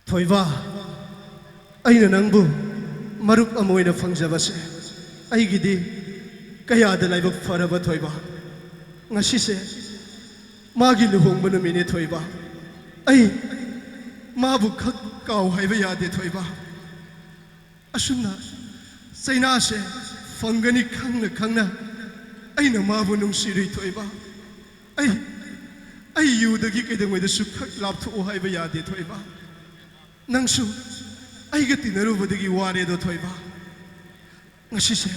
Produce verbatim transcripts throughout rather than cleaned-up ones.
ꯊꯣꯏꯕ, ꯑꯩꯅ ꯅꯪꯕꯨ ꯃꯔꯨꯞ ꯑꯃ ꯑꯣꯏꯅ ꯐꯪꯖꯕꯁꯦ ꯑꯩꯒꯤꯗꯤ ꯀꯌꯥꯗ ꯂꯥꯏꯕꯛ ꯐꯔꯕ, ꯊꯣꯏꯕ꯫ ꯉꯁꯤꯁꯦ ꯃꯥꯒꯤ ꯂꯨꯍꯣꯡꯕ ꯅꯨꯃꯤꯠꯅꯦ, ꯊꯣꯏꯕ꯫ ꯑꯩ ꯃꯥꯕꯨ ꯈꯛ ꯀꯥꯎ ꯍꯥꯏꯕ ꯌꯥꯗꯦ, ꯊꯣꯏꯕ꯫ ꯑꯁꯨꯝꯅ ꯆꯩꯅꯥꯁꯦ ꯐꯪꯒꯅꯤ ꯈꯪꯅ ꯈꯪꯅ ꯑꯩꯅ ꯃꯥꯕꯨ ꯅꯨꯡꯁꯤꯔꯨꯏ, ꯊꯣꯏꯕ꯫ ꯑꯩ ꯑꯩ ꯌꯨꯗꯒꯤ ꯀꯩꯗꯧꯉꯩꯗꯁꯨ ꯈꯛ ꯂꯥꯞꯊꯣꯛꯎ ꯍꯥꯏꯕ ꯌꯥꯗꯦ, ꯊꯣꯏꯕ꯫ ꯅꯪꯁꯨ ꯑꯩꯒ ꯇꯤꯟꯅꯔꯨꯕꯗꯒꯤ ꯋꯥꯔꯦꯗꯣ, ꯊꯣꯏꯕ꯫ ꯉꯁꯤꯁꯦ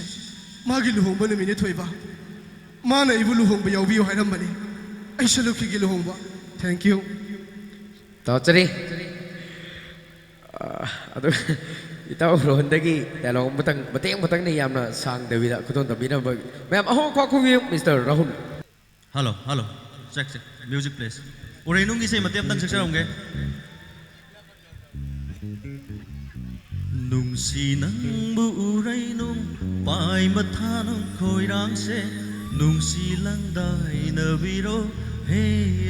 ꯃꯥꯒꯤ ꯂꯨꯍꯣꯡꯕ ꯅꯨꯃꯤꯠꯅꯦ, ꯊꯣꯏꯕ꯫ ꯃꯥꯅ ꯑꯩꯕꯨ ꯂꯨꯍꯣꯡꯕ ꯌꯥꯎꯕꯤꯌꯨ ꯍꯥꯏꯔꯝꯕꯅꯤ꯫ ꯑꯩ ꯆꯠꯂꯨꯈꯤꯒꯦ ꯂꯨꯍꯣꯡꯕ꯫ Thank you꯫ ꯇꯧꯔꯛꯆꯔꯤ꯫ ꯑꯗꯨ ꯏꯇꯥꯎ ꯔꯣꯍꯟꯗꯒꯤ ꯗꯥꯏꯂꯣꯒ ꯑꯃꯇꯪ, ꯃꯇꯦꯛ ꯑꯃꯇꯪꯅꯤ, ꯌꯥꯝꯅ ꯁꯥꯡꯗꯕꯤꯗ ꯈꯨꯗꯣꯜ ꯇꯝꯕꯤꯔꯝꯕ꯫ ꯃꯌꯥꯝ ꯑꯍꯣꯡ ꯈ꯭ꯋꯥ ꯈꯨꯕꯤꯌꯨ, mister Rahul. Hello hello. Check check. Music please. ꯎꯔꯩꯅꯨꯡꯒꯤ ꯏꯁꯩ ꯃꯇꯦꯛ ꯑꯃꯇꯪ ꯁꯛꯆꯔꯝꯒꯦ꯫ ꯅꯨꯡꯁꯤ ꯅꯪꯕꯨ ꯎꯔꯩꯅꯨꯡ ꯄꯥꯏ ꯃꯊꯥꯅꯨꯡ ꯈꯣꯏꯔꯥꯡꯁꯦ ꯅꯨꯡꯁꯤ ꯂꯪꯗꯥꯏꯅꯕꯤꯔꯣ ꯍꯦ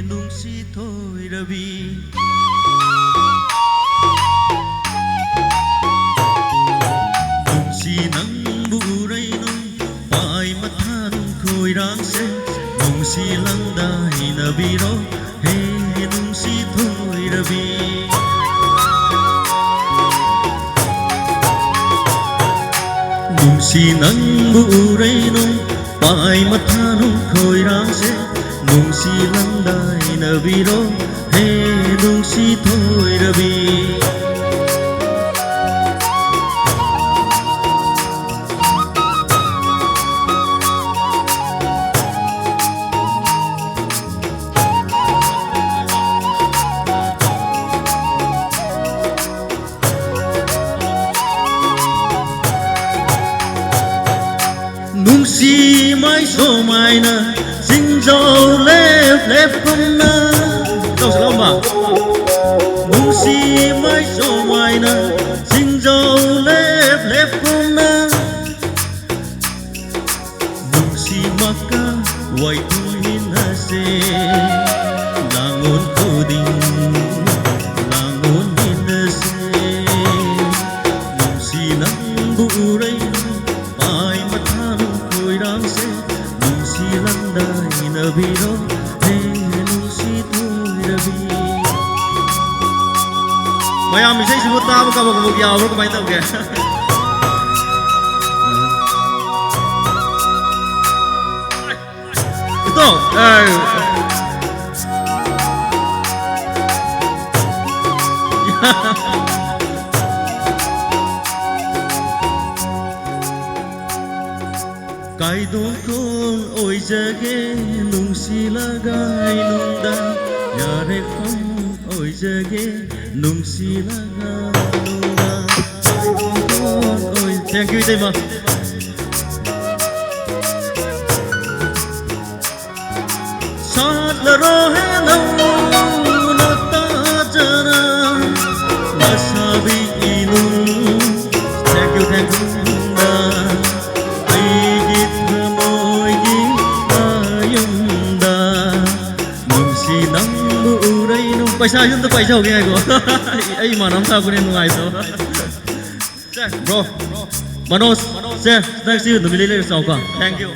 ꯅꯨꯡꯁꯤ ꯊꯣꯏꯔꯕꯤ꯫ ꯅꯨꯡꯁꯤ ꯅꯪꯕꯨ ꯎꯔꯩꯅꯨꯡ ꯄꯥꯏ ꯃꯊꯥꯅꯨꯡ ꯈꯣꯏꯔꯥꯡꯁꯦ ꯅꯨꯡꯁꯤ ꯂꯪꯗꯥꯏꯅꯕꯤꯔꯣ ꯍꯦ ꯅꯨꯡꯁꯤ ꯊꯣꯏꯔꯕꯤ꯫ ꯅꯨꯡꯁꯤ ꯅꯪꯕꯨ ꯎꯔꯩꯅꯨꯡ ꯄꯥꯏ ꯃꯊꯥꯅꯨꯡ ꯈꯣꯏꯔꯥꯡꯁꯦ ꯅꯨꯡꯁꯤ ꯂꯪꯗꯥꯏꯅꯕꯤꯔꯣ ꯍꯦ ꯅꯨꯡꯁꯤ ꯊꯣꯏꯔꯕꯤ꯫ ꯅꯨꯡꯁꯤ ꯃꯥꯏꯁꯣꯝ ꯍꯥꯏꯅ ꯆꯤꯡꯖꯥꯎ ꯂꯦꯞ ꯂꯦꯞꯀꯨꯝꯅ ꯇꯧꯁꯤꯜꯂꯛꯑꯣ ꯅꯨꯡꯁꯤ ꯃꯥꯏꯁꯣꯝ ꯍꯥꯏꯅ ꯆꯤꯡꯖꯥꯎ ꯂꯦꯞ ꯂꯦꯞꯀꯨꯝꯅ ꯅꯨꯡꯁꯤꯃꯛꯀ ꯋꯥꯏꯊꯨꯡꯃꯤꯟꯅꯁꯦ ꯂꯥꯡꯉꯣꯟ ꯈꯨꯗꯤꯡ ꯂꯥꯡꯉꯣꯟ ꯃꯌꯥꯝ ꯏꯁꯩꯁꯤꯕꯨ ꯇꯥꯕ ꯀꯕꯛ ꯀꯕꯛ ꯌꯥꯎꯕ꯭ꯔꯥ, ꯀꯃꯥꯏꯅ ꯇꯧꯒꯦ? ꯏꯇꯣ, ꯑꯦ꯫ ꯀꯥꯏꯗꯣꯛꯈꯣꯟ ꯑꯣꯏꯖꯒꯦ ꯅꯨꯡꯁꯤꯂꯒ ꯑꯩꯅꯨꯡꯗ, ꯌꯥꯔꯦꯈꯣꯟ ꯑꯣꯏꯖꯒꯦ ꯅꯨꯡꯁꯤꯂꯒ ꯑꯩꯅꯨꯡꯗ꯫ ꯀꯥꯏꯗꯣꯛꯈꯣꯟ ꯑꯣꯏ-, thank you, ꯏꯇꯩꯃ꯫ ꯁꯥꯠꯂꯔꯣ ꯍꯦ ꯅꯧꯅ ꯇꯥꯖꯔ ꯂꯩꯁꯥꯕꯤ ꯏꯅꯨꯡ꯫ Thank you, thank you. ꯑꯩꯒꯤ ꯊꯃꯣꯏꯒꯤ ꯃꯌꯨꯝꯗ ꯅꯨꯡꯁꯤ ꯅꯪꯕꯨ ꯎꯔꯩꯅꯨꯡ꯫ ꯄꯩꯁꯥꯁꯨ ꯑꯝꯇ ꯄꯥꯏꯖꯍꯧꯒꯦ ꯉꯥꯏꯈꯣ꯫ ꯑꯩ, ꯑꯩ ꯏꯃꯥꯟꯅꯕ ꯑꯃ ꯊꯥꯔꯛꯄꯅꯦ, ꯅꯨꯡꯉꯥꯏꯇꯕ꯫ ꯁꯦ, bro, ꯃꯅꯣꯖ, ꯁꯦ, ꯅꯪ ꯁꯤ ꯅꯨꯃꯤꯠ ꯂꯩ ꯂꯩꯔ ꯆꯥꯎꯀꯣ꯫ Thank you.